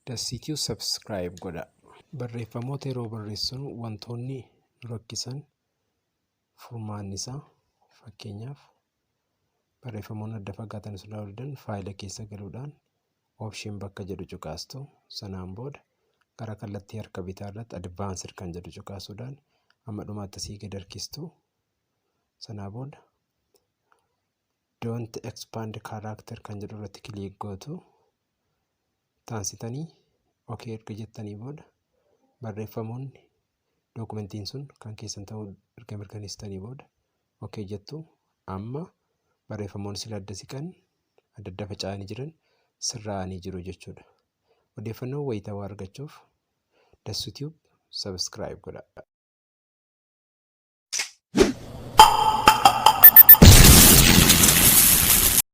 Dassiituu subscribe godhaa. Barreeffamoota yeroo barreessinu wantoonni nu rakkisan furmaanni isaa, fakkeenyaaf, barreeffamoonni adda fagaatan sun didan faayila keessa galuudhaan option bakka jedhu cuqaastu. Sanaan booda gara kallattii harka bitaa irratti advanced kan jedhu cuqaasuudhaan hamma dhumaatti asii gad harkistu. Sanaa booda don't expand character kan jedhu irratti click gootu. Taansitanii okay erga jettanii booda, barreeffamoonni dookumentiin sun kan keessan ta'uu erga mirkaneessitanii booda okay jettu. Amma barreeffamoonni sila adda siqan, adda adda faca'anii jiran sirraa'anii jiru jechuudha. Odeeffannoo wayitaawaa argachuuf Dassutube subscribe godhaa.